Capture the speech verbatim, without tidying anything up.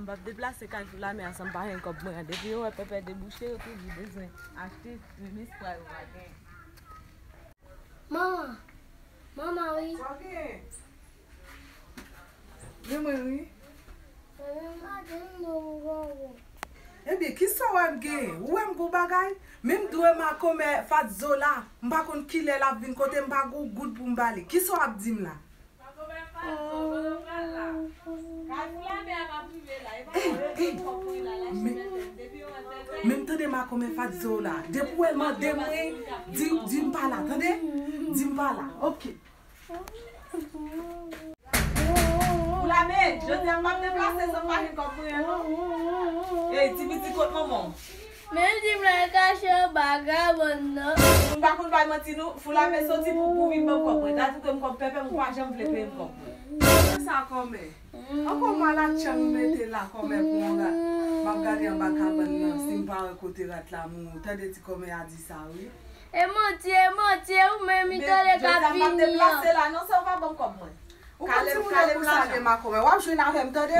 M ap deplase kay Foulame a san m pa jwenn kòb mwen an. Depi yo wè pèpè debouche, yo toujou bezwen achte, menm espwa yo pa gen. Manman, manman wi. Sa w gen? Men mwen wi. Mwen pa gen non, manman. Ebyen, kisa w ap gen? Ou wè m gon bagay? Menm dwe makomè Fatzola, m pa konn kilè l ap vin kote m, pa gon goud pou m ba li. Kisa w ap di m la? Ey, ey. Men, men m tande makomè Fatzola. Depi w wè l mande mwen, di, di m pa la, tande? Di m pa la. Ok. Foulame, jodi a m p ap deplase san m pa jwenn kòb mwen an non. Ey, ti piti, kot manman w? Men di m la kache anba kabann nan. M pa konn bay manti non. Foulame soti pou, pou vin ban m kòb mwen. Dati ke m kòb pèpè, m pa janm vle peye m kòb mwen. Sa kòmè. Ankò mwen la tchanm mete la kòmè pou yon rat. M ap gade anba kabann nan, si m pa wè kote rat la mouri. Tande ti kòmè a di sa wi. E manti, e manti, e ou menm li tande k ap vini an. Deplase la non, sa w pa ban m kòb mwen. Ou pa di moun yo pou salye makomè. W ap jwenn avè m, tande?